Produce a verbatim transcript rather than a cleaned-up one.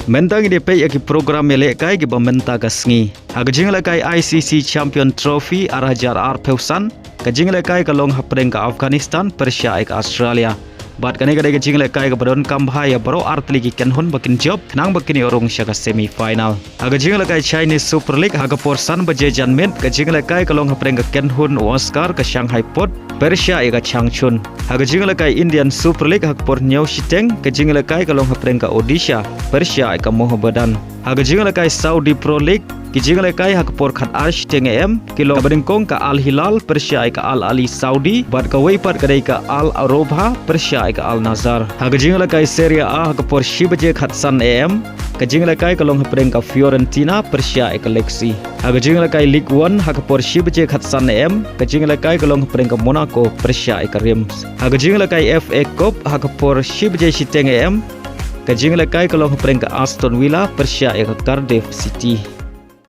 Mynta ngin ïa peit ïa ki program ïalehkai kiba mynta ka sngi. Ha ka jingïalehkai I C C Champion Trophy ar hajar arphew san, ka jingïalehkai ka long hapdeng ka Afghanistan pyrshah ïa ka Australia. Bad kane ka dei ka jingïalehkai kaba donkam bha ïa baroh artylli ki kynhun ba kin jop khnang ba kin ïoh rung sha ka semi final. Ha ka jingïalehkai Chinese Super League ha ka por san baje janmiet, ka jingïalehkai ka long hapdeng ka kynhun u Oscar ka Shanghai Pot pyrshah ïa ka Changchun. Ha ka jingïalehkai Indian Super League ha ka por hynñiew shiteng, ka jingïalehkai ka long hapdeng ka Odisha pyrshah ïa ka Mohammedan. Ha ka jingïalehkai Saudi Pro League, ki jingïalehkai ha ka por khatar shiteng A M ki long, kaba nyngkong ka Al Hilal pyrshah ïa ka Al Ahli Saudi, bad kawei pat ka dei ka Al Arobha pyrshah ïa ka Al Nassr. Ha ka jingïalehkai Serie A ha ka por shi baje khatsan A M, ka jingïalehkai ka long hapdeng ka Fiorentina pyrshah ïa ka Lecce. Ha ka jingïalehkai Ligue One ha ka por shi baje khatsan A M, ka jingïalehkai ka long hapdeng ka Monaco pyrshah ïa ka Reims. Ha ka jingïalehkai F A Cup ha ka por shi baje shiteng A M, ka jingïalehkai ka long hapdeng ka Aston Villa pyrshah ïa ka Cardiff City.